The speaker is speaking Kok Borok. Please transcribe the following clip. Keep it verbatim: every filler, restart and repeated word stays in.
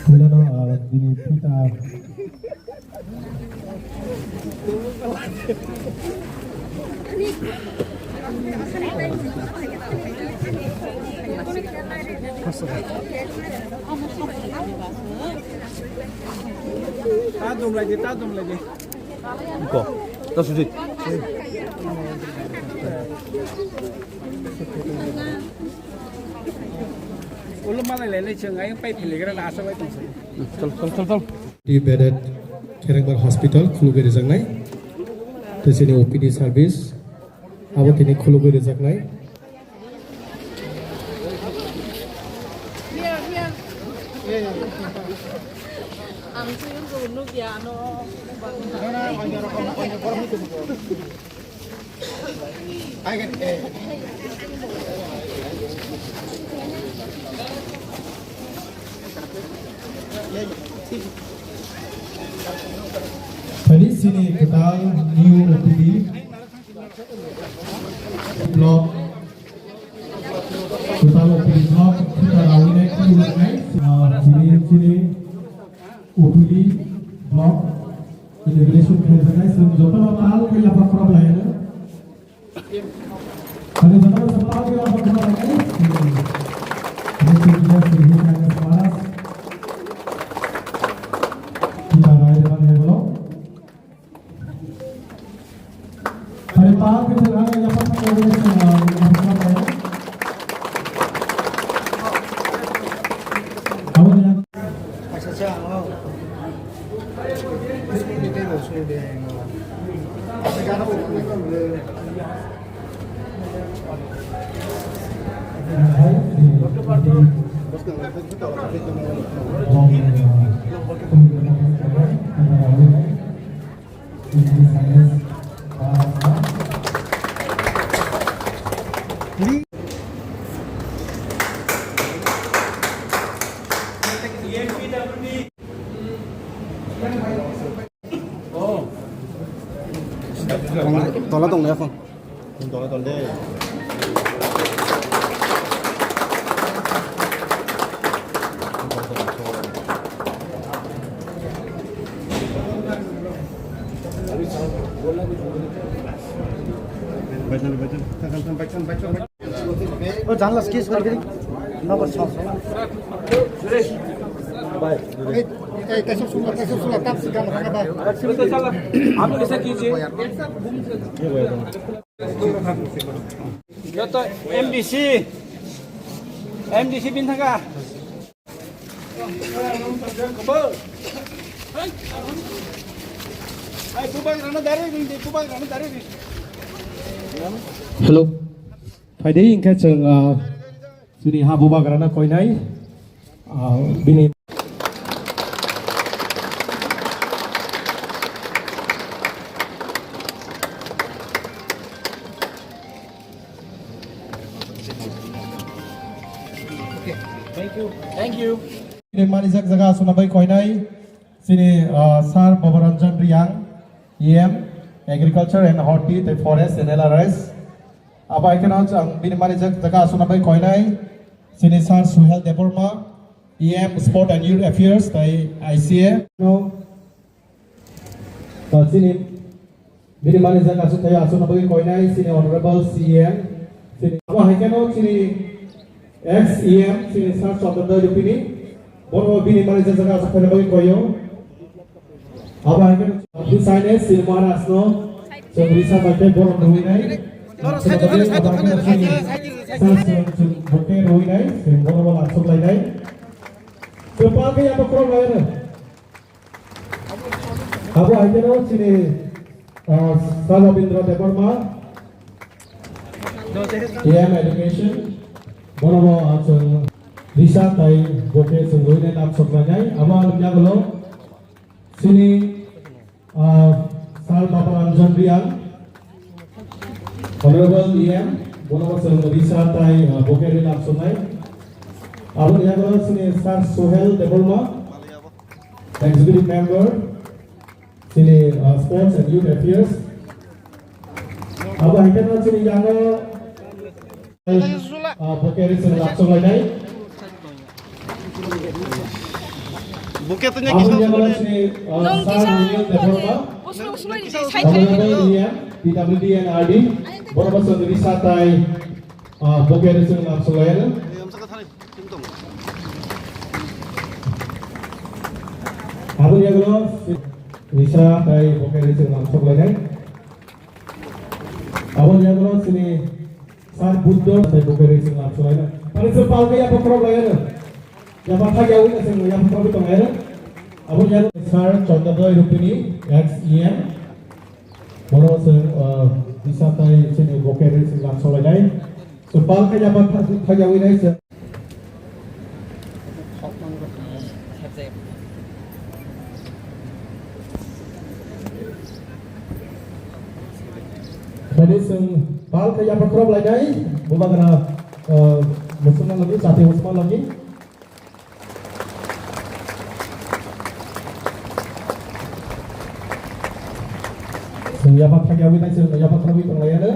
Puilano, ah, bini pita. Ta dum lagi, ta dum lagi. Ko, ta sujit. Ulo malai lai lai chwng ayang pai philigra na asa bai tongsa. Chal, chal, chal, chal. Di bedded Kherengbar Hospital khulugwi rijaknai. Tei chini O P D service abo tini khulugwi rijaknai. Ang suyung ko nukya ano. Tadi sini kwtal new O P D block, kwtal O P D block, kita rawine kulanai, ah, sini, sini O P D block inauguration khlaijaknai, chwng jotono tal khe yapha khorok laino. Ani jotoni sapa khe ang khorang nai. Ani khe khe sirhi khe spas. Kita rai ban heblo. Ani pa khe thang ani yapa thang ani sing ang khorang nai. Abo ni. Tola tong le, tola tong de. Baitan, baitan, baitan, baitan, baitan. O janla skis kar kiri. Number six. Bhai. Ei, ei, kaisa sula, kaisa sula, tap si gana, gana, bhai. Aap kaisa kijiye? Ye bhai. Yo to M D C, M D C bin thanga. Hello. Phaidi, hingkhe chwng, ah, chini ha bubagrano koinai, ah, bini. Thank you. Thank you. Bini manijak jaga aswkno bai koinai chini, ah, Sir Babaranjan Reang, E M, Agriculture and Horti tei Forest and L R S. Abo hai kheno chwng bini manijak jaga aswkno bai koinai chini Sir Suhel Debbarma, E M, Sport and Youth Affairs tei I C A. No. Ah, chini bini manijak aswk thaio, aswkno bagwi koinai chini Honorable C E M, chini abo hai kheno chini ex E M, chini Sir Chandra Dai Rupini, bono bini manijak jaga aswk thaina bagwi koio. Abo hai kheno busaine chini Maharaj no chwng risa bai tei borom rwinai. Abo hai kheno chini Sir chwng, chwng bokhe rwinai, chwng bono bo lansuk lainai. Chwng palkhe abo khorok lainai. Abo hai kheno chini, ah, Sir Rabindra Debbarma, E M Education, bono bo, ah, chwng risa tai bokhe chwng rwinai lam sok lainai. Abo ang yagulo chini, ah, Sir Babaranjan Reang, Honorable E M, bono bo chwng risa tai, ah, bokhe rwinai lam soknai. Abo yagulo chini Sir Suhel Debbarma, Executive Member, chini, uh, Sports and Youth Affairs. Abo hai kheno chini yango, uh, bokhe rwchwng lapsok lainai. Bokhe to nya kisa. Aboni yango chini, uh, Sir William Debbarma. Abo yango William, P W D and R D. Borok bo chwng risa tai, uh, bokhe rwchwng lapsok lainai. Aboni yagulo risa tai bokhe rwchwng lapsok lainai. Aboni yagulo chini Sir Buddho tai bokhe rwchwng lapsok lainai. Tani se palke yapha khorok lainai. Yapha thak yawi na chwng yapha khorok tong lainai. Aboni yagulo Sir Chandra Roy Rupini, ex E M. Bono chwng, uh, risa tai chini bokhe rwchwng lapsok lainai. Chwng palke yapha thak yawi nai chwng. Tadi chwng palke yapha khorok lainai, bubagra, uh, musulman lagi, jati musulman lagi. Chwng yapha thak yawi nai, chwng yapha khorok tong lainai.